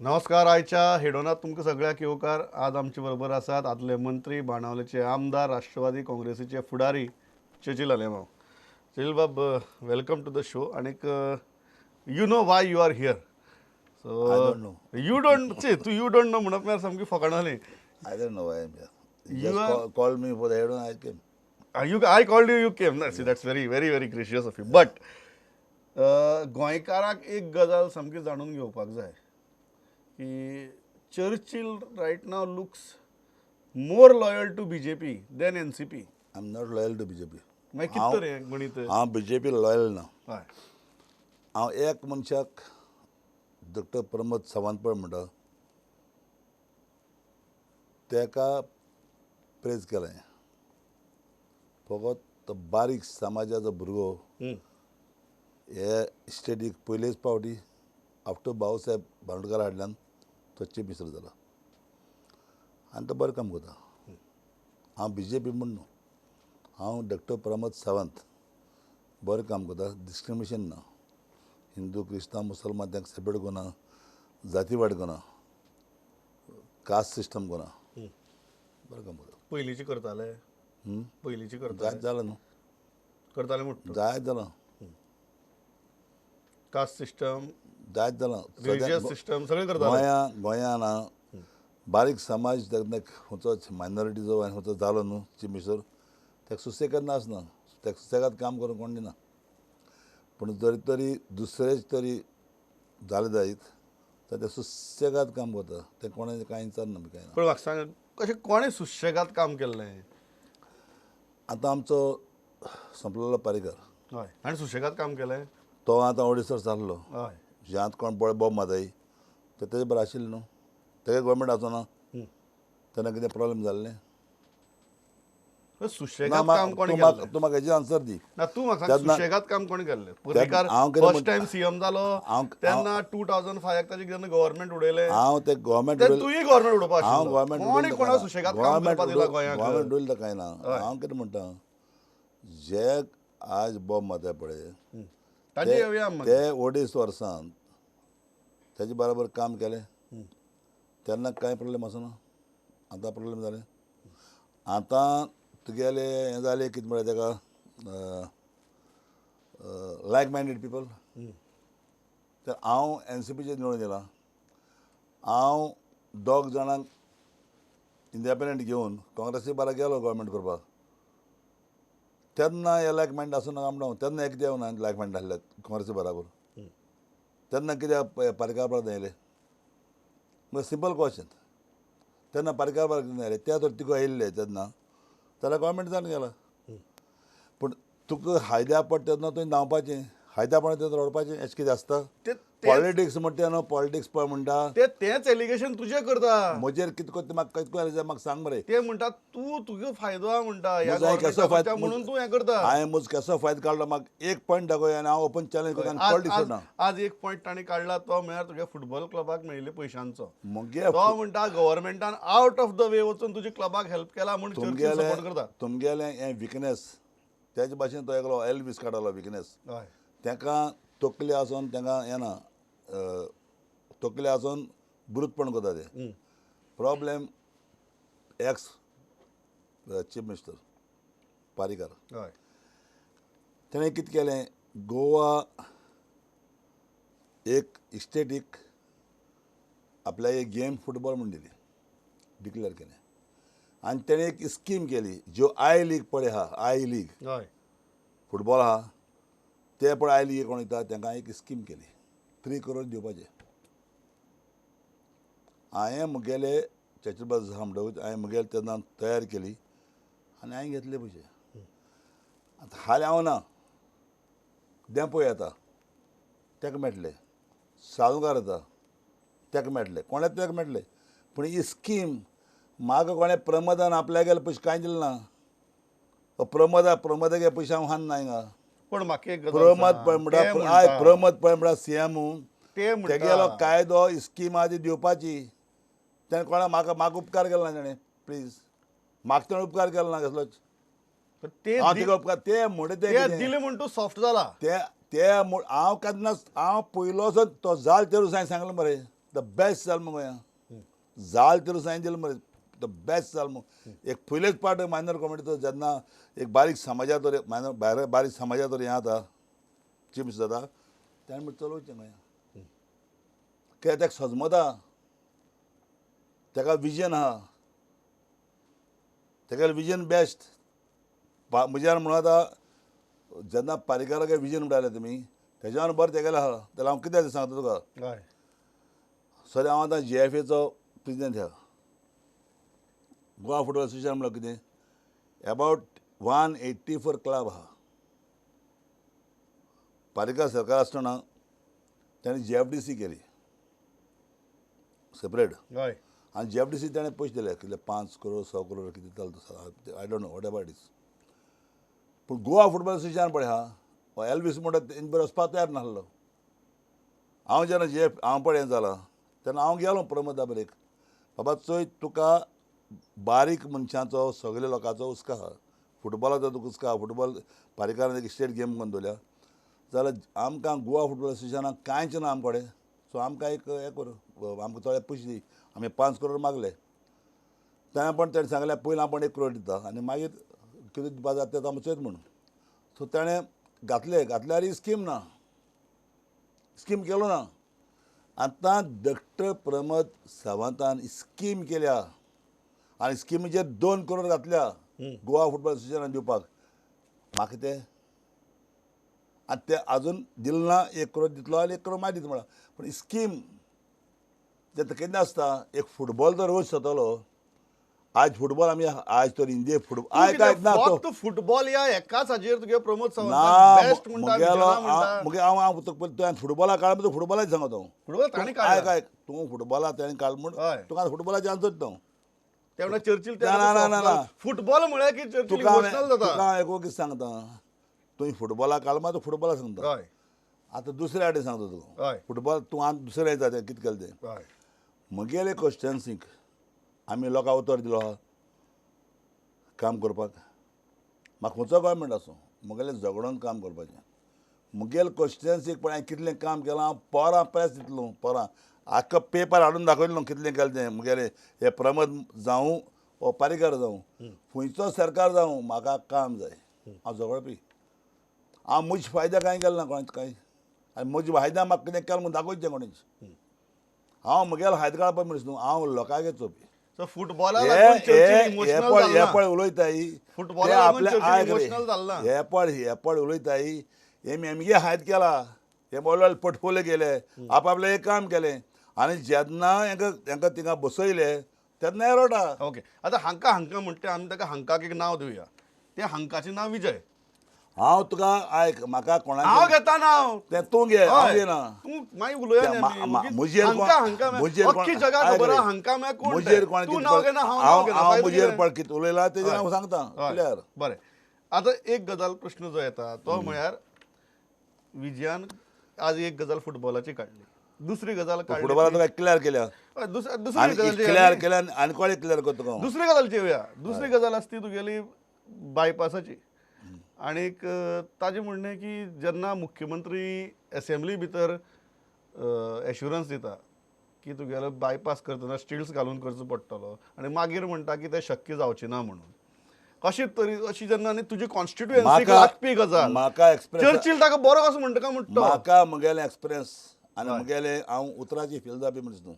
नमस्कार. आयच्या हेडोनात तुमकां सगळ्याक येवकार. आज आमचे बरोबर आसात आदले मंत्री, बाणावलेचे आमदार, राष्ट्रवादी काँग्रेसीचे फुडारी चर्चिल आलेमांव. चर्चिल बाब, welcome to the show. आणीक you know why you are here? So I don't know. You don't see, तूं you don't know म्हणप म्हळ्यार सामकी फकाणां जाली. I don't know why I'm here. You You just called me for the head on, I came. You, I called you, you came. No, see, that's very, very, very gracious of you. But गोंयकाराक एक गजाल सामकी जाणून घेवपाक जाय की Churchill right now looks more loyal to BJP than NCP. I'm not loyal to BJP. मागीर कितें तर हें गणीत? हांव BJP loyal ना. हय. हांव एक मनशाक, डॉक्टर प्रमोद सावंत पळय म्हणटा, तेका प्रेज केलें. फकत तो बारीक समाजाचो भुरगो हे स्टेटीक पयलेच पावटी आफ्टर भाऊसाहेब बांदोडकार हाडल्यान तो चीफ मिनिस्टर जाला आनी तो बरें काम करता. हांव बीजेपी म्हूण न्हू, हांव डॉक्टर प्रमोद सावंत बरें काम करता. डिस्क्रिमिनेशन ना, हिंदू, क्रिस्तांव, मुसलमान तांकां सेपरेट करना, जातीवाद करना, कास्ट सिस्टम करना, बरें काम करता. पयलींचे करताले, पयलींचे जायत करताले. जालें न्हू. करताले म्हणटा. जायत जालां. कास्ट सिस्टम, जायत जालां. रिलिजियस सिस्टम सगळें करताले. गोंया ना बारीक समाज तेन्ना खंयचोच मायनॉरिटीचो आनी खंयचो जालो न्हू चीफ मिनिस्टर, ताका सुसेगाद नासना, ताका सुसेगाद काम करूंक कोण दिना. पूण जरी तरी दुसरेच तरी जाले जायत तर ते सुसेगाद काम करता, तें कोणें कांय विचारना बी कांय ना. पण म्हाका सांग, कशें कोणें सुशेगाद काम केल्लें? आतां आमचो संपलेलो पारीकर. हय, आनी सुशेगाद काम केलें. तो आतां अडीच वर्स जाल्लो. हय. ज्यांत कोण पळय बॉब माताय ते तेजे बरें आशिल्लें न्हू, तेगे गव्हर्मेंट आसना तेन्ना कितें प्रॉब्लेम जाल्लें? सुशेगाद काम कोणें केल्लें? तूं म्हाका हेजी आन्सर दी. ना, तूं म्हाका सांग, सुशेगाद काम कोणें केल्लें? पर्रीकार हांव कितें फर्स्ट टायम सीएम जालो तेन्ना 2005 ताजे जेन्ना गव्हर्मेंट उडयलें, हांव ते गव्हर्मेंट तेन्ना तुवें गव्हर्मेंट उडोवपा हांव आशिल्लो. गव्हर्मेंट कोणें कोणाक सुशेगाद काम करपाक दिलां गोंयांक? गव्हर्मेंट उडयलें कांय ना. हांव कितें म्हणटा, जे आज बॉब माताय पळय ताजे येवया आमी. ते अडीच वर्सांत तेजे बरोबर काम केलें तेन्ना कांय प्रॉब्लेम आसना. आतां प्रॉब्लेम जालें. आतां तुगेलें हें जालें कितें म्हळ्यार तेका लायक मायंडेड पिपल. तर हांव एनसीपीचेर निवडून येयला, हांव दोग जाणांक इंडिपेंडंट घेवन काँग्रेसी बारा गेलो गव्हर्मेंट करपाक. तेन्ना हे लायक मायंड आसूं नाका म्हणून तेन्ना एक कित्याक ना लायक मायंड आसले काँग्रेसी बराबर, तेन्ना कित्याक पारीकार बराबर येयले? म्हणजे सिंपल क्वेश्चन. तेन्ना पारीकार बराबर येयले त्या तर तुका येयल्ले तेन्ना जाल्यार गव्हर्मेंट जावन गेला. पूण तुका हायद्या पडटा तेन्ना तुवें धांवपाचें, हायद्या पडटा तेन्ना रडपाचें, अशें कितें आसता? पॉलिटिक्स म्हणटा न्हू, पॉलिटिक्स पळय म्हणटा ते तेच एलिगेशन तुजें करता. म्हजेर कितें करता म्हाका कितें जाल्यार म्हाका सांग मरे. ते म्हणटा तूं तुजो फायदो आहा म्हणटा ह्या म्हजो कसो गव्हर्मेंटा फायदो म्हणून तूं हें करता. हांवें म्हजो कसो फायदो काडलो म्हाका एक पॉयंट दाखय आनी हांव ओपन चॅलेंज करता आनी पॉलिटिक्स सोडना. आज एक पॉयंट ताणें काडला तो म्हळ्यार तुज्या फुटबॉल क्लबाक मेळिल्ले पयशांचो. मगे तो म्हणटा गव्हर्मेंटान आवट ऑफ the वे वचून तुज्या क्लबाक हेल्प केला म्हूण चर्चील सपोर्ट करता. तुमगेलें हें विकनेस तेजे भाशेन तो एकलो एल्वीस काडलो विकनेस. हय. ताका तकली आसून तांकां येना, तकली आसून बुरुतपण करता ते. Problem ex chief minister Parrikar. हय. तेणें कितें केलें, गोवा एक स्टेटीक आपल्या एक गेम फुटबॉल म्हूण दिली, डिक्लेअर केलें. आनी तेणें एक स्कीम केली, ज्यो I league पळय आहा, I league football आहा ते पळय I league कोण वयता तांकां एक स्कीम केली 3 करोड दिवपाचे. हांवें म्हगेले चर्चिल बाब आसा म्हणटकूच हांवें म्हगेले तेन्ना तयार केली आनी हांवें घेतले पयशे. आतां हालीं हांव ना, देंपो येता ताका मेळटले, साळुंकार येता ताका मेळटले, कोणाक ताका मेळटले. पूण ही स्कीम म्हाका कोणें प्रमोदान आपल्याक पयशे कांय दिले ना. प्रमोदा प्रमोदागे पयशे हांव हाडना हिंगा. पूण म्हाका एक गजाल प्रमोद सांग. पळय म्हणटा, ते म्हणटा. आय प्रमोद पळय म्हणटा सीएम ते म्हणटा. तेगेलो कायदो स्कीम आहा ती दिवपाची. तेणें कोणा म्हाका म्हाका उपकार केलो ना तेणें, प्लीज म्हाका तेणें उपकार केलो ना कसलोच. ते हांव तिका उपकार ते म्हणटा ते ते कितें? दिले म्हूण तूं सॉफ्ट जाला. ते हांव केन्ना हांव पयलोसो तो जाल तेरूच हांवें सांगलें मरे. The best जाल मगो गोंया जाल तर सायन दिलें मरे the best जाल मगो. एक पयलेच पार्ट मायनर कम्युनिटीचो जेन्ना एक बारीक समाजा तर मायनर भायर बारीक समाजा तर हें जाता चीफ मिनिस्टर जाता तेणें म्हणटा चलोवचें गोंया कित्याक ताका सजमता ताका विजन आहा ताका विजन बेस्ट. म्हज्यान म्हणून आतां जेन्ना पारीकराक विजन म्हणटाले तुमी तेज्यान बरें तेगेलें आहा जाल्यार हांव कितें सांगता तुका. सर हांव आतां जी एफ एचो प्रेजिडेंट आहा. गोवा फुटबॉल एसोसिएशन म्हणल्यार कितें अबावट 184 क्लब आहा. पारीकर सरकार आसतना ताणें जी एफ डी सी केली सेपरेट आनी जी एफ डी सी ताणें पयशे दिले कितले 5 करोड 6 करोड कितें चलता I don't know whatever it is. पूण गोवा फुटबॉल एसोसिएशन पळय आहा एल्वीस म्हणटा तेंचे बरोबर वचपाक तयार नासलो. हांव जेन्ना जे हांव पळय हें जालां तेन्ना हांव गेलो प्रमोद दाबरेक बाबा चोय तुका बारीक मनशांचो सगल्या लोकांचो हुस्को आहा फुटबॉलाचो तुका हुस्को आहा. फुटबॉल पारीकरान एक स्टेट गेम करून दवरल्या जाल्यार आमकां गोवा फुटबॉल एसोसिएशनाक कांयच ना आमचे कडेन. सो आमकां एक हें कर आमकां थोडे पयशे दी. आमी 5 करोड मागले तेन्ना पण तेणें सांगलें पयलीं आपूण 1 करोड दिता आनी मागीर कितें दिवपा जाता तें आमी चोयत म्हणून. सो तेणें घातले घातल्यार स्कीम ना स्कीम केलो ना. आतां डॉक्टर प्रमोद सावंतान स्कीम केल्या आनी स्किमीचेर 2 करोड घातल्या गोवा फुटबॉल एसोसिएशनान दिवपाक. म्हाका तें आनी तें आजून दिलें ना. 1 करोड दितलो आनी 1 करोड मागीर दिता म्हणल्यार पूण स्कीम जें केन्ना आसता एक फुटबॉल तर रोज जातलो. आज फुटबॉल आमी आज तर इंडिये फुटबॉल आयक आयक ना फक्त फुटबॉल ह्या एकाच हाजेर तुगे प्रमोद सावंत बेस्ट म्हणटा. मुगे हांव हांव तुवें फुटबॉला काड म्हण फुटबॉलाच सांगता हांव. फुटबॉल ताणें काडला. आयक आयक तूं फुटबॉला ताणें काड म्हण तुका फुटबॉलाची आन्सर दिता हांव. तेन्ना चर्चिल ना ना ना फुटबॉल म्हळ्यार की चर्चिल इमोशनल जाता. तुका एक कितें सांगता तुवें फुटबॉला काड म्हण फुटबॉला सांगता. आतां दुसऱ्या कडेन सांगता तुका फुटबॉल तूं आनी दुसऱ्या जाता कितें केलें तें. म्हगेले क्वेश्चन्सीक आमी लोकांक उतर दिलो आहा काम करपाक. म्हाका खंयचो गव्हर्मेंट आसूं म्हगेलें झगडोन काम करपाचें. म्हगेले क्वेश्चन्सीक पळय हांवें कितलें काम केलां हांव परां प्रेस दितलो परां आख्खो पेपर हाडून दाखयतलो कितलें केलें तें. म्हगेलें हे प्रमोद जावं वो पारीकर जावं खंयचो सरकार जावं म्हाका काम जाय. हांव झगडपी हांव म्हज्या फायद्या कांय केलें ना कोणाच कांय आनी म्हज्या फायद्या म्हाका कितें केलें म्हूण दाखोवचें कोणीच. हांव म्हगेलो फायदो काडपा मनीस न्हू हांव लोकांक चोवपी. फुटबॉला हे पळय उलयताय हे पळय हे पळय उलयताय हे मेमगे हायत केला हे बोलवाल पटफोले गेले आपआपलें एक काम केलें आनी जेन्ना हेंका हेंका थिंगा बसयले तेन्ना हे रोटा. ओके आतां हांकां हांकां म्हणटा आमी ताका हांकाक एक नांव दिवया तें हांकाचें नांव विजय. हांव तुका आयक म्हाका कोणाक हांव घेता नांव तें तूं घे हांव घेना. तूं मागीर उलोवया म्हजेर म्हजेर पळ कितें उलयला तेजेर हांव सांगता क्लियर. बरें आतां एक गजाल प्रश्न जो येता तो म्हळ्यार विजयान आज एक गजाल फुटबॉलाची काडली दुसरी गजाल फुटबॉला तुका क्लियर केल्या दुसरी क्लियर केल्या आनी कोणे क्लियर करता तुका. दुसरी गजाल येवया. दुसरी गजाल आसता ती तुगेली बायपासाची. आणीक ताजें म्हणणें की जेन्ना मुख्यमंत्री एसेंब्ली भितर एश्युरन्स दिता की तुगेलो बायपास करतना स्टिल्स घालून करचो पडटलो आनी मागीर म्हणटा की तें शक्य जावचें ना म्हणून अशी तरी अशी जेन्ना आनी तुजी कॉन्स्टिट्युएन्सीक लागपी गजाल म्हाका एक्सपिरियन्स चर्चिल ताका बरो कसो म्हणटा काय म्हणटा. म्हाका म्हगेलें एक्सपिरियन्स आनी म्हगेलें हांव उतराची फील जावपी मनीस न्हू.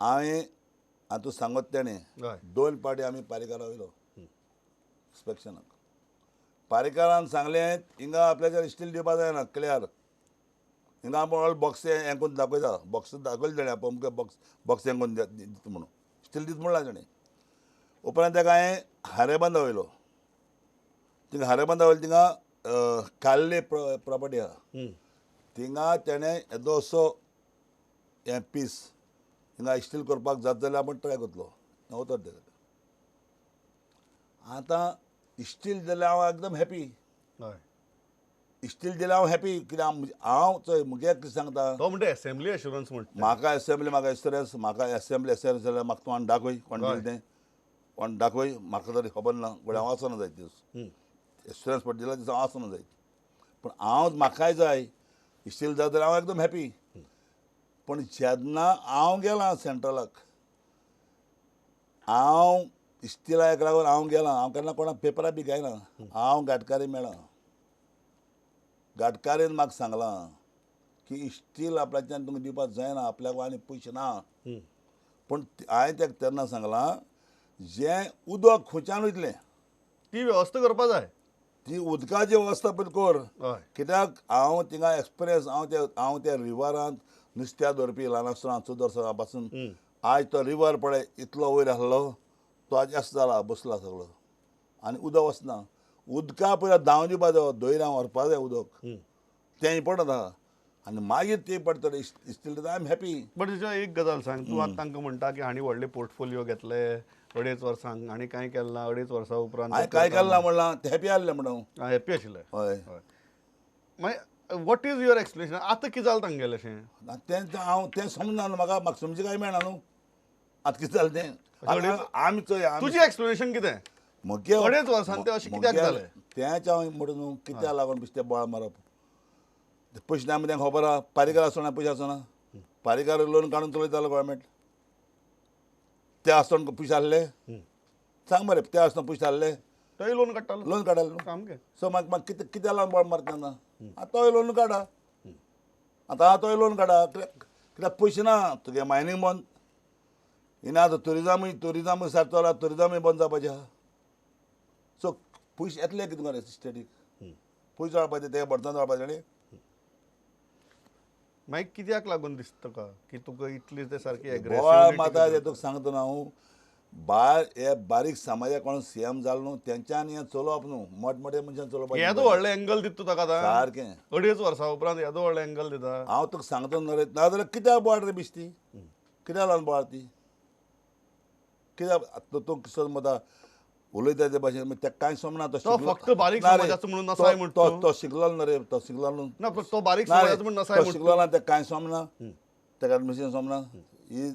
हांवें आतां तूं सांगत तेणें 2 पावटी आमी पारीकरा वयलो इन्स्पेक्शनाक. पारीकरान सांगलें हिंगा आपल्याच्या स्टील दिवपा जायना क्लियर हिंगा आपूण बॉक्स हें करून दाखयता बॉक्स दाखयलें तेणें आपूण अमकें बॉक्स बॉक्स हें करून दिता म्हणून स्टील दिता म्हणलां तेणें. उपरांत ताका हांवें हारेबांदा वयलो थिंगा हारेबांदा वयलो थिंगा काल्ले प्रोपर्टी आहा थिंगा तेणें येदो असो हें पीस हिंगा स्टील करपाक जाता जाल्यार आपूण ट्राय करतलो उतर तेका. आतां स्टील जाल्यार हांव एकदम हॅपी. स्टील दिल्यार हांव हॅपी कित्याक हांव चोय म्हगे कितें सांगता तो म्हणटा एसेंब्ली एश्युरन्स म्हणटा. म्हाका एसेंब्ली म्हाका एश्युरन्स म्हाका एसेंब्ली एश्युरन्स जाल्यार म्हाका तूं दाखय कोण दिलें तें कोण दाखय म्हाका तरी खबर ना घडये हांव आसना जायत दीस एश्युरन्स पडटा दिला दिसा हांव आसना जायत पूण हांव म्हाकाय जाय स्टील जाता जाल्यार हांव एकदम हॅपी. पूण जेन्ना हांव गेलां सेंट्रलाक, हांव इस्टिलाक लागून हांव गेलां, हांव केन्ना कोणाक पेपरां बी गायना. हांव गाटकारी मेळ्ळां, गाटकारीन म्हाका सांगलां की इस्टील आपल्याच्यान तुमकां दिवपाक जायना, आपल्याक आनी पयशे ना. पूण हांवें ताका तेन्ना सांगलां जें उदक खंयच्यान वयतलें ती वेवस्था करपा जाय, ती उदकाची वेवस्था पयलीं कर. कित्याक हांव थिंगा एक्सपिरियन्स, हांव त्या रिवरांत नुस्त्या धरपी ल्हान आसतना 14 वर्सां पासून. आयज तो रिवर पळय इतलो वयर आसलो तो आज अशें जाला, बसला सगळो आनी उदक वचना. उदका पयलीं धांव दिवपा जाय, दर्या व्हरपा जाय उदक, तें इम्पोर्टंट आसा. आनी मागीर ते पडटले still I am happy. But तेच्या एक गजाल सांग, तूं आतां तांकां म्हणटा की हांणी व्हडले पोर्टफोलियो घेतले 2.5 वर्सांक आनी कांय केलें ना, 2.5 वर्सां उपरांत हांवें कांय केलें ना म्हणलां, ते हॅपी आसले म्हणून हॅपी आशिल्ले. हय. मागीर what is your explanation आतां कितें जालें तांगेलें अशें? तें हांव तें समजना न्हू, म्हाका समजी कांय मेळना न्हू आतां कितें जालें तें. आमी चोय तुजें एक्सप्लेनेशन कितें? म्हगे 2.5 वर्सां तें अशें कित्याक जालें तेंच हांव म्हणटा न्हू, कित्याक लागून बेश्टें बोवाळ मारप. पयशे ना तांकां खबर आसा, पारीकार आसना पयशे आसना, पारीकार लोन काडून चलयतालो गव्हर्मेंट. ते आसतना पयशे आसले सांग मरे, ते आसतना पयशे आसले तोय लोन काडटालो, लोन काडटालो सामकें. सो म्हाका कितें कित्याक लागून बोवाळ मारता तेन्ना? आतां तोय लोन काडा, आतां तोय लोन काडा, कित्याक पयशे ना तुगे मायनींग बंद येना, आतां ट्युरिजमूय ट्युरिजमूय सारको चला, ट्युरिजमूय बंद जावपाचें आसा. सो पयशे येतले कितें मरे स्टेटीक, पयशे जाळपाचे ते बर्तन जाळपाचे. आनी मागीर कित्याक लागून दिसता तुका की तुका इतली ते सारकी बोवाळ मारता तें तुका सांगता न्हू हांव. भायर हे बारीक समाजाक कोण सी एम जालो न्हू तेंच्यान हें चलोवप न्हू, मोठे मोठे मनशान चलोवप. येदो व्हडलो एंगल दिता तूं ताका आतां सारकें 2.5 वर्सां उपरांत येदो व्हडलो एंगल दिता. हांव तुका सांगता न्हू रे, नाजाल्यार कित्याक बोवाळ रे बेश्टी, कित्याक लागून बोवाळ ती, कित्याक तूं कितें म्हणटा उलयता ते भाशेन तेका कांय समजना. तो फक्त बारीक समाजाचो म्हणून नसाय म्हणटा तो, शिकलो ना रे, तो शिकलो ना, तो बारीक समाजाचो म्हणून नसाय तो शिकलो ना, तेका कांय समजना, तेका एडमिशन समजना.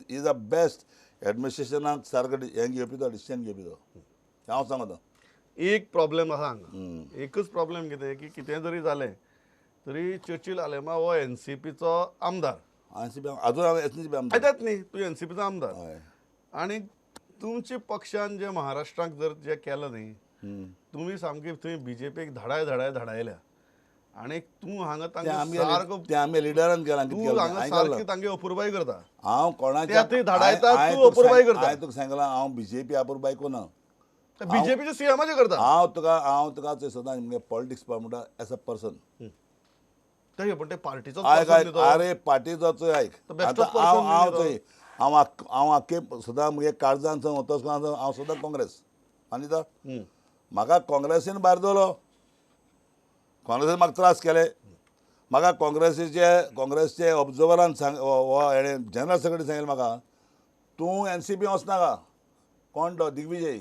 Is a best एडमिनिस्ट्रेशनाक सारकें हें घेवपी तो, डिसिजन घेवपी तो, हांव सांगता. एक प्रॉब्लेम आसा हांगा, एकच प्रॉब्लेम कितें की कितें जरी जालें तरी चर्चिल आलेमांव हो एनसीपीचो आमदार. एनसीपी अजून एनसीपी आमदार तेच न्ही, तूं एनसीपीचो आमदार आनी तुमच्या पक्षान जे महाराष्ट्राक जर जे केलें न्ही, तुमी सामकी थंय बीजेपीक धाडाय धाडाय धाडायल्या आनी तूं हांगा तांकां सारको आमी लिडरान केलां, तूं हांगा सारकी तांगे अपुरबाय करता. हांव कोणाच्या थंय धाडायता, तूं अपुरबाय करता. हांवें तुका सांगलां हांव बीजेपी अपुरबाय कोना, बीजेपीचे सीएमाचे करता. हांव तुका सदां मुगे पॉलिटिक्स म्हणटा एज अ पर्सन. पण ते पार्टीचो आरे पार्टीचो चोय आयक, हांव चोय हांव आख्खे सदां मुगे काळजान वतस हांव सदां काँग्रेस. आनी म्हाका काँग्रेसीन भायर दवरलो, काँग्रेसीन म्हाका त्रास केले, म्हाका काँग्रेसचे ऑब्जर्वरान सांग हेणें जनरल सेक्रेटरी सांगलें म्हाका, तूं एन सी पी वचनाका, कोण तो दिग्विजय,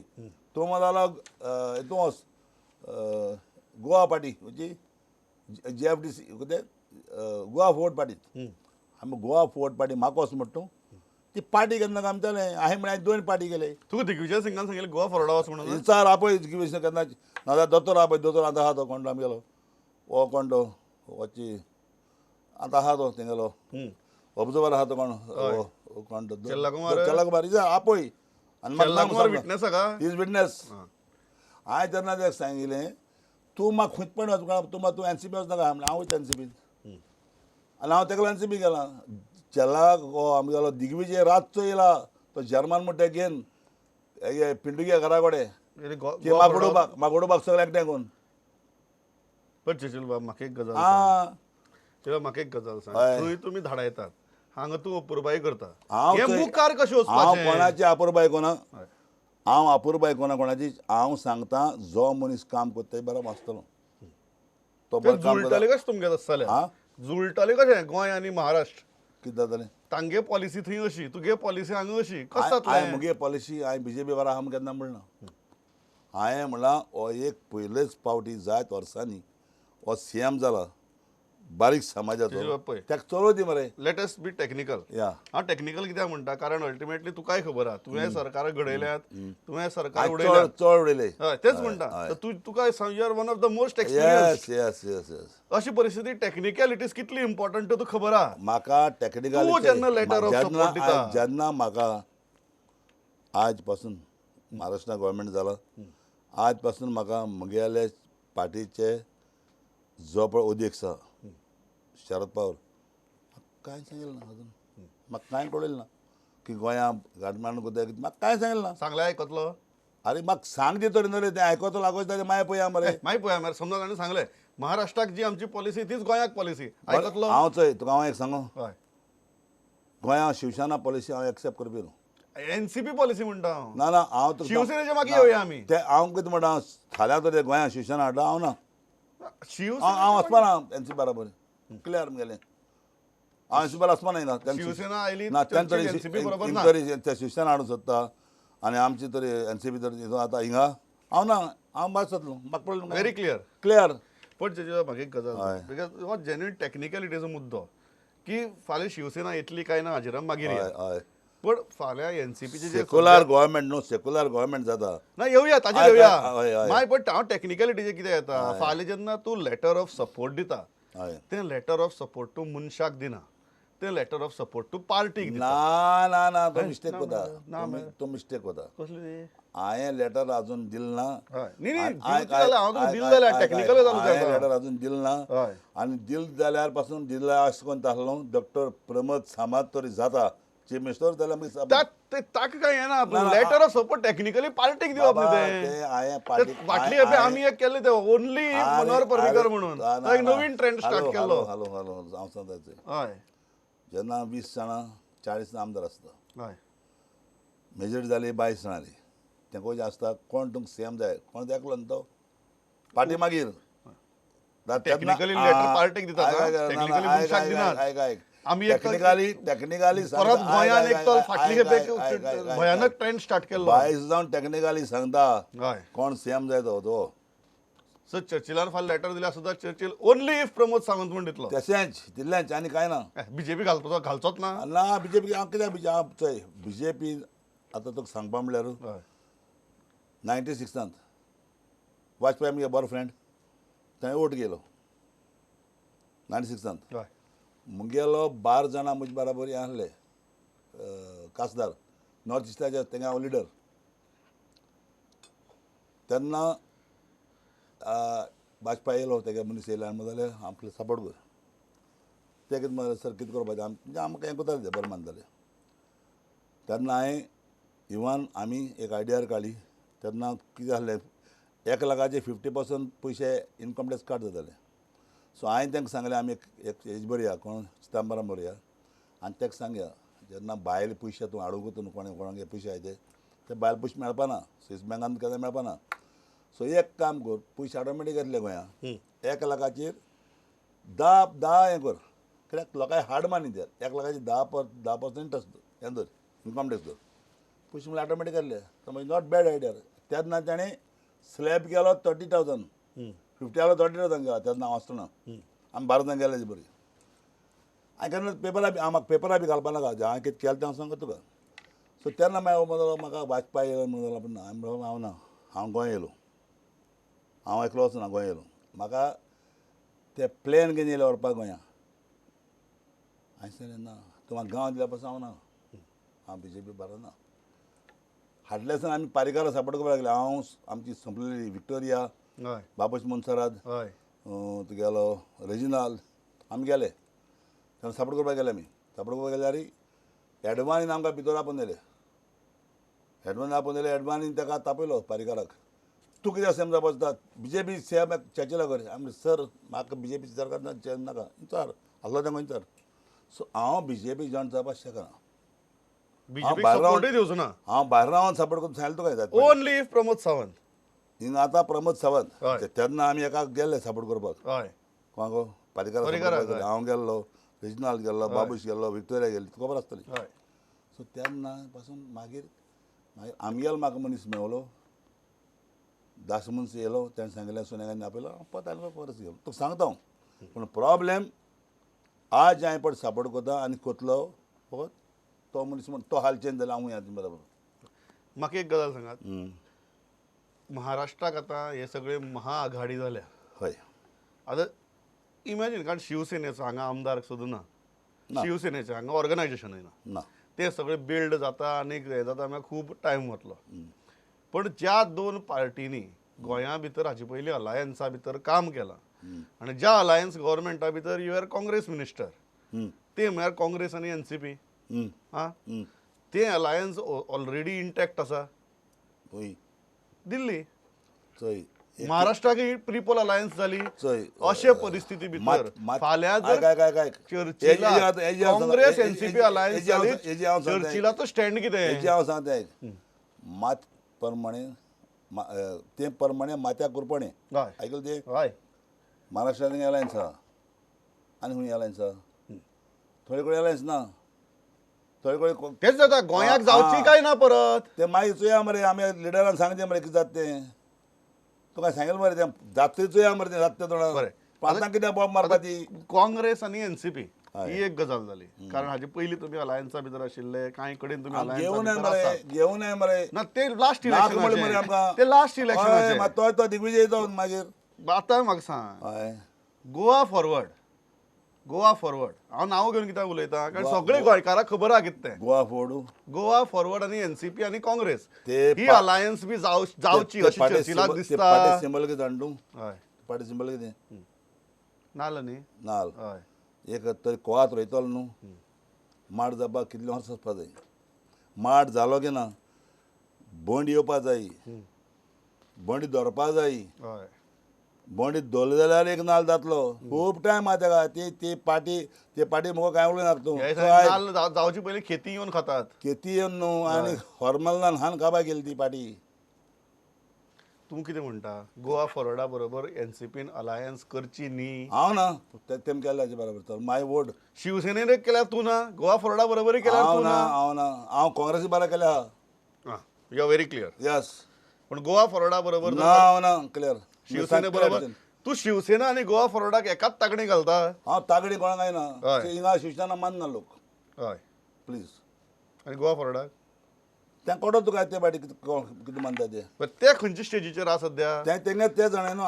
तूं म्हणलो हितून वच गोवा पार्टी म्हणजे जी एफ डी सी कितें गोवा फॉरवर्ड पार्टीत. आमी गोवा फॉरवर्ड पार्टी म्हाका वच म्हणटा तूं, ती पार्टी केन्ना काम जालें हांवें म्हळ्यार 2 पार्टी केले. तुका दिग्विजय सिंगान सांगलें गोवा फॉरवर्डा वच म्हणून? विचार आपय दिग्विजय केन्ना, नाजाल्यार दोतोर आपय, दोतोर आतां आहा तो कोण आमगेलो हो कोण तो वची आतां आहा तो तेंगेलो ऑब्जर्वर आहा तो कोण कोण तो चेल्लाकुमार, विचार आपय. आनी विटनेस आहा, is witness. हांवें तेन्ना ताका सांगिल्लें तूं म्हाका खंयच पण वचूंक तूं म्हाका तूं एन सी पी वचनाका, म्हणलें हांव वयता एन सी पीन. आनी हांव तेका एन सी पी गेलां. चेल्लाक हो आमगेलो दिग्विजय रातचो येयला तो जर्मन म्हणटा घेवन पिंटुगे घरा कडेन मागोडोबाग सगळें एकठांय करून. पण चर्चिल बाब म्हाका एक गजाल सांग, म्हाका एक गजाल सांग, थंय तुमी धाडायतात, हांगा तूं अपुरबाय करता, हें मुखार कशें वचपाचें? हांव कोणाची अपुरबाय कोना, हांव अपुरबाय कोना कोणाची. हांव सांगता जो मनीस काम करता बरो वाचतलो तो बरो काम करता. जुळटालें कशें तुमगें तशें जाल्यार? जुळटालें कशें गोंय आनी महाराष्ट्र? कितें जातालें? तांगे पॉलिसी थंय अशी, तुगे पॉलिसी हांगा अशी, कशें जातलें? हांवें मुगे पॉलिसी हांवें बीजेपी बरा आहा केन्ना म्हणना. हांवें म्हणलां हो एक पयलेच पावटी जायत वर्सांनी हो सी एम जाला, बारीक समाजाचो ताका चलो दी मरे. Let us be technical. हांव टॅक्निकल कित्याक म्हणटा कारण अल्टिमेटली तुकाय खबर आहा तुवें सरकार घडयल्यात, तुवें सरकार उडयल्यात, चड उडयले. हय तेच म्हणटा तुका you are one of the most experienced. Yes yes yes. अशी परिस्थिती टॅक्निकलिटीज कितली इम्पॉर्टंट तुका खबर आहा. म्हाका टॅक्निकल तूं जेन्ना लेटर ऑफ सपोर्ट दिता जेन्ना म्हाका आज पासून महाराष्ट्रा गव्हर्मेंट जाला आज पासून म्हाका म्हगेले पार्टीचे जो पळय अध्यक्ष आसा शरद पवार कांय सांगलें ना अजून, म्हाका कांय कळयलें ना की गोंया गाडमान कोता म्हाका कांय सांगलें ना. सांगलें आयकतलो? अरे म्हाका सांग दी तरी न्हू रे, तें आयकतलो लागोच ताजें मागीर पळया मरे. मागीर पळया मरे. समजा ताणें सांगलें महाराष्ट्राक जी आमची पॉलिसी तीच गोंयाक पॉलिसी, आयकतलो? हांव चोय तुका हांव एक सांगू, हय गोंया शिवसेना पॉलिसी हांव एक्सेप्ट करपी न्हू. एनसीपी पॉलिसी म्हणटा हांव. ना ना हांव तुका शिवसेनेच्या मागीर येवया आमी. तें हांव कितें म्हणटा फाल्यां तर गोंया शिवसेना हाडला हांव ना, हांव वचपाना एनसीपी बराबर क्लियर गेलें. हांव एनसीपी वचपा ना. शिवसेना आयली ना तें शिवसेना हाडूंक सोदता आनी आमची तरी एनसीपी तरी आतां हिंगा हांव ना, हांव भायर जातलो म्हाका पडलो. Very clear clear. पण तेजे म्हाका एक गजाल because हो जेन्युइन टॅक्निकलिटीचो मुद्दो की फाल्यां शिवसेना येतली काय ना हाजेर मागीर. हय पण फाल्यां एनसीपीचे सेक्युलर गव्हर्मेंट न्हू, सेक्युलर गव्हर्मेंट जाता ना येवया ताजेर येवया मागीर. पण हांव टॅक्निकलिटीचें कितें येता फाल्यां जेन्ना तूं लेटर ऑफ सपोर्ट दिता तें लेटर ऑफ सपोर्ट तूं मनशाक दिना, तें लेटर ऑफ सपोर्ट तूं पार्टीक दिता. ना ना ना तो मिस्टेक कोता, तो मिस्टेक कोता. कसली? हांवें लेटर अजून दिलें ना. लेटर अजून दिलें ना आनी दिलें जाल्यार पासून दिलें अशें करून आसलो डॉक्टर प्रमोद सामंत तरी जाता चीफ मिनिस्टर जाल्यार मागीर ताका काय येना लेटर ऑफ सपोर्ट टॅक्निकली पार्टीक दिवप न्ही तें. फाटली खेपे आमी एक केल्लें तें ओनली मनोहर पर्रीकर म्हणून एक नवीन ट्रेंड स्टार्ट केल्लो. हॅलो हॅलो हांव सांगता. हय जेन्ना 20 जाणां 40 जाणां आमदार आसता, हय मेजॉरिटी जाली 22 जाणांली, तेंको आसता कोण तुमकां सीएम जाय कोण एकलो न्हू तो पार्टी मागीर टॅक्निकली लेटर पार्टीक दितात, टॅक्निकली मनशाक दिनात. आमी टॅक्निकली टॅक्निकली परत गोंयान एक तर फाटली खेपे भयानक ट्रेंड स्टार्ट केल्लो. 22 जावन टॅक्निकली सांगता कोण सीएम जाय तो तो. सो चर्चिलान फाल्यां लेटर दिल्यार सुद्दां Churchill only if Pramod Sawant म्हूण दितलो. तशेंच दिल्लेंच आनी कांय ना. बीजेपी घालपाचो घालचोच ना. ना बीजेपी हांव कित्याक हांव चोय बीजेपी आतां तुका सांगपा म्हणल्यार 96 वाजपेयी आमगे बरो फ्रेंड थंय वोट गेलो 96. मुगेलो 12 जाणां म्हजे बराबर हें आसले खासदार नॉर्थ इस्टाचे, तेंगे हांव लिडर. तेन्ना वाजपेयी येयलो तेगे मनीस येयले आनी म्हणलें आमकां सपोर्ट कर. ते कितें म्हणलें सर कितें करपाचें म्हणजे आमकां हें करताले ते बरें मानताले. तेन्ना हांवें इवन आमी एक आयडियार काडली. तेन्ना कितें आसलें 1 लाखाचे 50% पयशे इनकम टॅक्स काट जाताले. सो हांवें तांकां सांगलें आमी एक हेज बरया कोण चिदंबरम बरया आनी ताका सांगया जेन्ना भायल पयशे तूं हाडूंक वता न्हू कोणें कोणाक पयशे आय ते भायल पयशे मेळपाना, स्वीस बँकान केन्ना मेळपाना. सो एक काम कर पयशे ऑटोमेटीक येतले गोंया 1 लाखाचेर 10 हें कर कित्याक लोकांक हाड मानी ते 1 लाखाचेर 10% इंट्रस्ट हें धर इनकम टॅक्स धर पयशे म्हणल्यार ऑटोमेटीक येतले. म्हणजे not bad idea. तेन्ना ताणें स्लॅब केलो 30,000 50 आलो 30,000 गेला. तेन्ना हांव आसतना आमी 12 जाण गेले बरी. हांवें केन्ना पेपरा बी म्हाका पेपरा बी घालपा नाका हांवें कितें केलें तें हांव सांगता तुका. सो तेन्ना मागीर म्हणलो म्हाका वाजपेयी येयलो म्हणलो पूण हांवें म्हणलो हांव ना, हांव गोंय येयलो, हांव एकलो वचना गोंय येयलो. म्हाका ते प्लेन घेवन येयले व्हरपाक गोंया. हांवें सांगलें ना तूं म्हाका गांव दिल्या पासून हांव ना, हांव बीजेपी बरो ना. हाडले आसतना आमी पारीकरा सपोर्ट करपाक लागले. हांव आमची संपलेली विक्टोरिया बाबूश मोन्सेरात तुगेलो रेजिनाल आमी गेले तेन्ना सपोर्ट करपाक गेले. आमी सपोर्ट करपाक गेल्यार एडवानीन आमकां भितर आपोवन येयले, एडवान आपोवन येयले. एडवानीन ताका तापयलो पारीकराक, तूं कित्याक सीएम जावपाक वचता बीजेपी सीएम चर्चिला कर. आमी सर म्हाका बीजेपी सरकार नाका विचार आसलो तें विचार. सो हांव बीजेपी जॉयन जावपाक शकना. हांव भायर रावन सपोर्ट करून सांगलें तुका. ओनली if Pramod Sawant हिंगा आतां प्रमोद सावंत. तेन्ना आमी एका गेल्ले सपोर्ट करपाक कोणाक पारीकरा हांव गेल्लो, रेजिनाल्ड गेल्लो, बाबूश गेल्लो, विक्टोरिया गेल्ली, तुका खबर आसतली. सो तेन्ना पासून मागीर मागीर आमगेलो म्हाका मनीस मेवलो दास मनीस येयलो, तेणें सांगलें सोनिया गांधी आपयलो, हांव परत आयलो परत गेलो. तुका सांगता हांव पूण प्रॉब्लेम आज हांवें पड सपोर्ट करता आनी कोतलो फकत तो मनीस म्हण तो हाल चेंज जालो हांवूय आतां बरोबर. म्हाका एक गजाल सांगात, महाराष्ट्राक आतां हे सगळे महाआघाडी जाल्या. हय. आतां इमॅजीन, कारण शिवसेनेचो हांगा आमदार सुद्दां ना, शिवसेनेचें हांगा ऑर्गनायजेशनूय ना, ते सगळे बिल्ड जाता आनी हें जाता मागीर खूब टायम वतलो. पण ज्या दोन पार्टींनी गोंया भितर हाचे पयलीं अलायन्सा भितर काम केलां आनी ज्या अलायन्स गव्हर्मेंटा भितर you are Congress minister, ते म्हळ्यार काँग्रेस आनी एनसीपी, आं ते अलायन्स ऑलरेडी इंटॅक्ट आसा. दिल्ली महाराष्ट्राक प्रिपोल अलायन्स जाली. अशे परिस्थिती भितर फाल्यां जर चर्चिला काँग्रेस एनसीपी अलायन्स जाली, चर्चिलाचो स्टँड कितें? हांव सांगता एक, मात प्रमाणे ते प्रमाणे माथ्या कुरपणे आयकलें तें. हय. महाराष्ट्रांत अलायन्स आहा आनी खंय अलायन्स आहा, थोडे कडेन अलायन्स ना, थोडे कडेन तेच जाता. गोंयाक जावची काय ना परत ते मागीर चोया मरे, आमी लिडरान सांगचें मरे कितें जाता तें, तुका सांगलें मरे तें जात्रे चोया मरे तें जाता तें. बरें, आतां कित्याक बॉम्ब मारपा ती काँग्रेस आनी एनसीपी ही एक गजाल जाली, कारण हाजे पयलीं तुमी अलायन्सा भितर आशिल्ले, कांय कडेन तुमी अलायन्सा घेवन मरे ना ते लास्ट इलेक्शन, ते लास्ट इलेक्शन तो तो दिग्विजय जावन मागीर. आतां म्हाका सांग, गोवा फॉरवर्ड, गोवा फॉरवर्ड हांव नांव घेवन कित्याक उलयतां, कारण सगळे गोंयकारांक खबर आहा कितें तें. गोवा फॉरवर्ड, गोवा फॉरवर्ड आनी एनसीपी आनी काँग्रेस ही अलायन्स बी जावची अशी चर्चिलाक दिसता. सिंबल कितें जाण तूं? हय. पार्टी सिंबल कितें? नाल्ल न्ही? नाल्ल. हय. एक तरी कोवात रोयतलो न्हू, माड जावपाक कितले वर्सां वचपा जाय, माड जालो की ना बंड येवपा जाय, बंड दवरपा जाय, बंड दवरले जाल्यार एक नाल्ल जातलो. खूब टायम आहा तेका. ती ती पाटी ते पाटी मुगो कांय उलोवनाक तूं. नाल्ल जावचे पयलीं खेती येवन खातात, खेती येवन न्हू आनी हॉर्मलान हान काबाय केली ती पाटी. तूं कितें म्हणटा, गोवा फॉरवर्डा बरोबर एनसीपीन अलायन्स करची न्ही? हांव ना तेम केल्या हाजे बरोबर, तर माय वोट शिवसेनेन केल्यार तूं ना, गोवा फॉरवर्डा बरोबरूय केल्यार तूं ना. हांव ना, हांव काँग्रेसी बरोबर केल्या. You are very clear. Yes. पण गोवा फॉरवर्डा बरोबर ना, हांव ना क्लियर. शिवसेने बरोबर तूं शिवसेना आनी गोवा फॉरवर्डाक एकाच तागडी घालता. हांव तागडी कोणाक जायना, हिंगा शिवसेना मानना लोक. हय प्लीज. आनी गोवा फॉरवर्डाक तें कोडो तुका ते पाटी कितें मानता ते? ते खंयचे स्टेजीचेर आसा सद्या? तें तेंगे ते जाणा न्हू.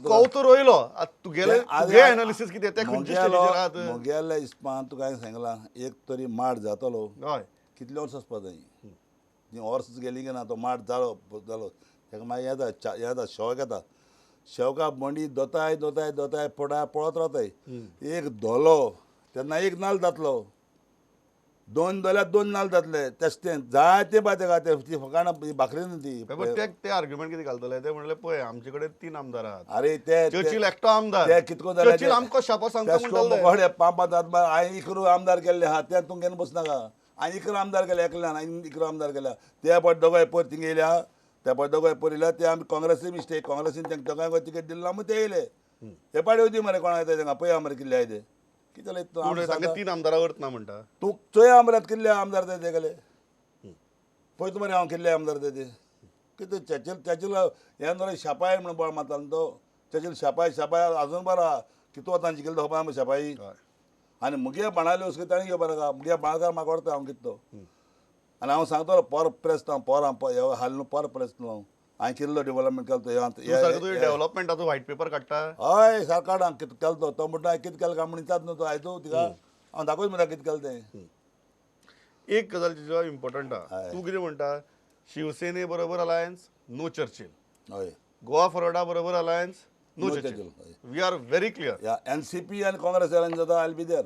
कवतो रोयलो तुगेलें तुगे एनालिसीस कितें, ते खंयचे स्टेजीचेर आहात? म्हगेल्या हिसपान तुका हांवें सांगलां, एक तरी माड जातलो. हय. कितले वर्सां वचपा जाय, ती वर्स गेली की ना तो माड जालो जालो तेका मागीर येता येता शेवक येता, शेवका बंडी दोताय दोताय दोताय पडा पळत रावताय. एक धोलो तेन्ना एक नाल्ल जातलो, दोन दोल्यार दोन नाल्ल जातले, तेश तें जायते बाय तेका ती फकाणां भाकरी न्हू ती. ते आर्ग्युमेंट कितें घालतले ते म्हणले पळय आमचे कडेन 3 आमदार आहात. अरे ते चर्चिल एकटो आमदार, ते कितको जाले चर्चिल आमकां शापो सांगता म्हणटाले. पांच पांच हांवें 11 आमदार केल्ले आहा, ते तूं घेवन बसनाका. हांवें 11 आमदार केले एकल्यान, हांवें 11 आमदार केल्या. ते पळय दोगांय पयर थिंगा येयल्या, ते पळय दोगांय पयर येयल्या, ते आमी काँग्रेसी मिस्टेक, काँग्रेसीन तेंका दोगांय तिकेट दिली ना, ते येयले. ते पाड येवदी मरे कोणाक येता तेंका पळया मरे कितले आहाय ते. कितें जालें? 3 आमदारां अर्थ ना म्हणटा तूं. चोया आमदार कितले आमदार ते तेगेले पळय तूं मरे हांव कितले आमदार ते कितें. चर्चिल चर्चिल हें न्हू शापाय म्हणून बळ मारता न्हू तो चर्चिल शापाय शापाय अजून बरो आहा. कितू वतान जिखले तो खबर शापाई. आनी मुगे बाणाले वचून ताणें घेवपा नाका, मुगे बाणकार म्हाका व्हरता हांव कितें तो. आनी हांव सांगतलो पोर प्रेस हांव पोर हांव हाल न्हू पोर प्रेस न्हू हांव हांवें कितलो डेवलपमेंट केलो तो. डेवलपमेंटाचो व्हायट पेपर काडटा? हय सारको काडा कितें केलो तो. तो म्हणटा कितें केलें काय म्हणून विचारता न्हू तो आयजो तिका हांव दाखयत म्हणटा कितें केलें तें. एक गजाल जिजो इम्पॉर्टंट आहा, तूं कितें म्हणटा, शिवसेने बरोबर अलायन्स नो चर्चिल, हय, गोवा फॉरवर्डा बरोबर alliance no Churchill, we are very clear. NCP आनी काँग्रेस अलायन्स जाता, I be there.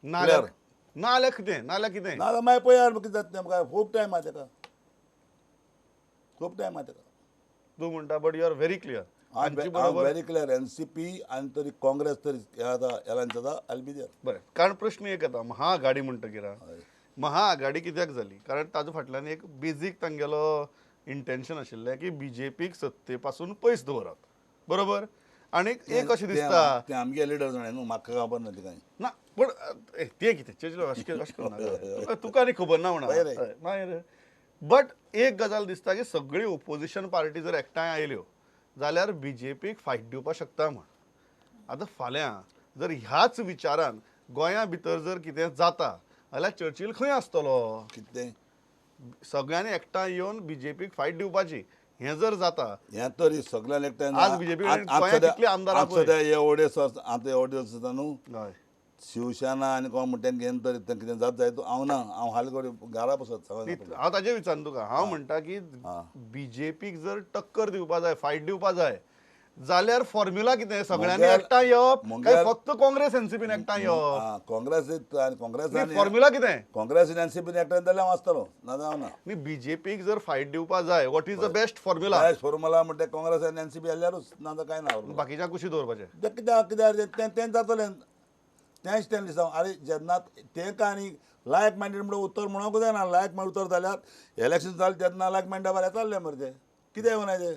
नाल्यार नाल्यार कितें, नाल्यार कितें? नाल्यार मागीर पळया कितें जाता तें. आमकां खूब टायम आहा तेका, खूब टायम आहा तेका. तूं म्हणटा but you are very clear. Very clear. NCP आनी तरी काँग्रेस तरी जाता अलायन्स जाता, I be there. बरें, कारण प्रश्न एक येता, महाआघाडी म्हणटकीर महाआघाडी कित्याक जाली? कारण ताजे फाटल्यान एक बेजीक तांगेलो इंटेन्शन आशिल्लें की बीजेपीक सत्ते पासून पयस दवरप, बरोबर? आनी एक अशें दिसता तें आमगे लिडर जाणा न्हू, म्हाका खबर ना ती कांय ना. पूण तें कितें चेजलो अशें अशें करना तुका आनी खबर ना म्हणा मागीर. बट एक गजाल दिसता की सगळी ओपोजिशन पार्टी जर एकठांय आयल्यो जाल्यार बीजेपीक फायट दिवपाक शकता म्हण. आतां फाल्यां जर ह्याच विचारान गोंया भितर जर कितें जाता जाल्यार चर्चील खंय आसतलो? कितें सगळ्यांनी एकठांय येवन बीजेपीक फायट दिवपाची हें जर जाता हें तरी सगळ्यांक एकठांय आज बीजेपी कितले आमदार सद्या एवढे आतां एवढे आसता न्हू शिवसेना आनी कोण म्हणटा घेवन तरी कितें जात जाय हांव ना, हांव हालीं कडेन घरा बसत. हांव ताजेर विचारना तुका, हांव म्हणटा की बीजेपीक जर टक्कर दिवपा जाय, फायट दिवपा जाय जाल्यार फॉर्म्युला कितें? सगळ्यांनी एकठांय येवप काय फक्त काँग्रेस एनसीपीन एकठांय येवप? काँग्रेस काँग्रेस फॉर्म्युला कितें? काँग्रेस एनसीपीन एकठांय जाल्यार हांव आसतलो, ना हांव ना. न्ही, बीजेपीक जर फायट दिवपा जाय what is the best formula? Best formula म्हणटा काँग्रेस आनी एनसीपी आसल्यारूच, ना जाल्यार कांय ना. बाकीच्या कुशी दवरपाचें कित्याक? कित्याक तें जातलें तेंच तें दिसता. अरे जेन्ना तेंकां आनी लायक मायंडेड म्हणून उत्तर म्हणूंक जायना. लायक मायंड उत्तर जाल्यार इलेक्शन जालें तेन्ना लायक मायंडा बरें चल्लें मरे तें कितें येवना तें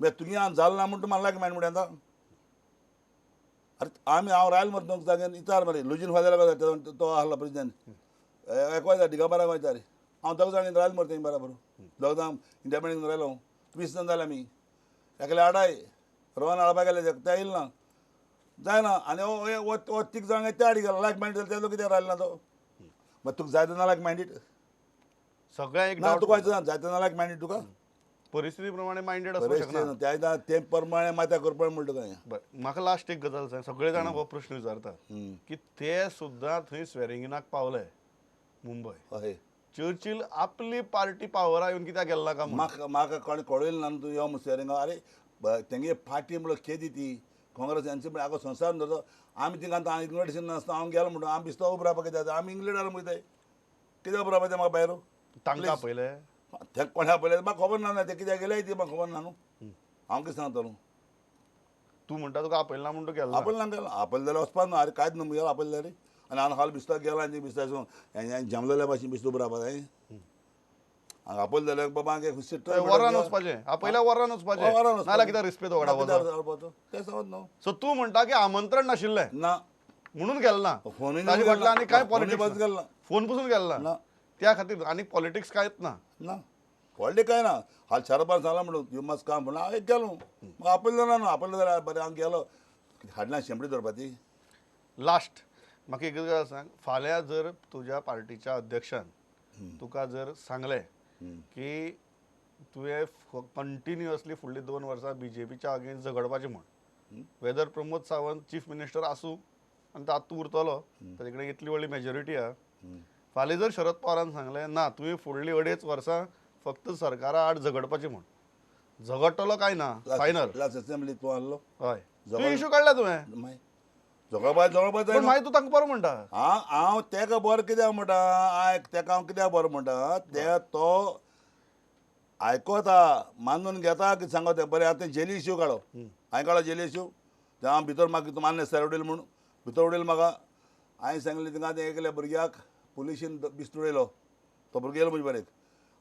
मागीर तुगे हांव जालें ना म्हणटा म्हाका लायक मायंड म्हणटा. अरे आमी हांव रायल मरे तुमकां जाग्यार विचार मरे लुजीन फादर तो आहलो प्रेसिडेंट एक वयता दिगंबराक वयता रे हांव दोग जाण रायल मरे तें बराबर दोग जाण इंडिपेंडंट रायलो 20 जाण जाले आमी एकले आडाय रोहन हाडपा गेले ते येयल ना जायना आनी हो तीग जाण त्या आडी गेलो लायक मायंड जाल्यार तेजो कित्याक रायल ना तो? मागीर तुका जाय तेन्ना लायक मायंडेड सगळ्या एक ना तुका जाय तेन्ना लायक मायंडेड तुका परिस्थिती प्रमाणे मायंडेड आसूंक शकना. त्या ते प्रमाणे मात्या करपा म्हणटा तुका. बरें, म्हाका लास्ट एक गजाल सांग. सगळे जाणां हो प्रश्न विचारतात की ते सुद्दां थंय स्वेरिंगीनाक पावले मुंबय, हय चर्चील आपली पार्टी पावरा येवन कित्याक गेल्ला का? म्हाका म्हाका कोणें कळयलें ना तूं यो स्वेरिंगा. अरे तेंगे पार्टी म्हणल्यार केदी ती काँग्रेस एनसीपी म्हळ्यार आगो संवसार धरतो. आमी थिंगा आतां इन्विटेशन नासता हांव गेलो म्हणटा आमी बिस्तो उबो रावपा कित्याक? आमी इंग्लंडार वयताय कित्याक उबो रावपाचें म्हाका भायर? तांकां आपयलें तें कोणें आपयलें म्हाका खबर ना, तें कित्याक गेलें ती म्हाका खबर ना न्हू. हांव कितें सांगतलो? तूं म्हणटा तुका आपयलें ना म्हणून तूं गेलो? आपयलें ना गेलो, आपयलें जाल्यार वचपा न्हू. अरे कांयच न्हू गेलो आपयलें जाल्यार आनी हांव हाल बिस्ताक गेलो आनी बिस्ता जमलेल्या भाशेन बिस्तो उबो रावपा जाय. हांगा आपयलें जाल्यार बाबा वरान वचपाचें, आपयल्या वरान वचपाचें, नाजाल्यार कित्याक रिस्पेद वगडावपाचो तें समज न्हू. सो तूं म्हणटा की आमंत्रण नाशिल्लें ना म्हणून गेलो ना, ताजे फाटल्यान आनी कांय पॉलिटिक्स गेलो ना, फोन पसून गेलो ना, त्या खातीर आनी पॉलिटिक्स कांयच ना. ना पॉलिटिक्स कांय ना. हाल शरबान सांगलां म्हणून you must काम म्हणून हांव एक गेलो म्हाका आपयलें ना न्हू. आपयलें जाल्यार बरें हांव गेलो हाडना शेंपडी धरपा ती. लास्ट म्हाका एक गजाल सांग, फाल्यां जर तुज्या पार्टीच्या अध्यक्षान तुका जर सांगलें की तुवें कंटिन्युअसली फुडलीं 2 वर्सां बीजेपीच्या अगेन्स्ट झगडपाचें म्हूण, whether Pramod Sawant chief minister आसूं आनी तो आतां उरतलो ताजे कडेन इतली व्हडली मेजॉरिटी आहा, फाल्यां जर शरद पवारान सांगलें ना तुवें फुडलीं 2.5 वर्सां फक्त सरकारा आड झगडपाचें म्हूण, झगडटलो काय ना? फायनल लास्ट असेंब्ली तूं आहलो हय तुवें इशू काडला तुवें झगडपा झगडपा जाय, मागीर तूं तांकां बरो म्हणटा. हांव हांव तेका बरो कित्याक म्हणटा? आयक तेका हांव कित्याक बरो म्हणटा? ते तो आयकता मानून घेता कितें सांगता बरें. आतां जेली इश्यू काडो, हांवें काडलो जेली इश्यू तें हांव भितर म्हाका मान्य सर उडयलें म्हूण भितर उडयलें म्हाका. हांवें सांगलें थिंगा तें एकल्या भुरग्याक पुलिशीन बिस्त उडयलो, तो भुरगो येयलो म्हजे बरें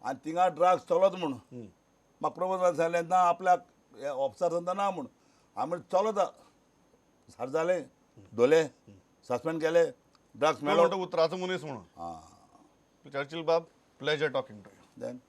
आनी थिंगा ड्रग्स चलत म्हूण म्हाका प्रमोद सांगलें ना आपल्याक ऑफिसर सांगता ना म्हूण. हांवें म्हणलें चलता सार जालें धोले सस्पेंड केले ड्रग्स मेळ्ळो उतराचो मनीस म्हणून. आं चर्चील बाब, pleasure talking to you. Then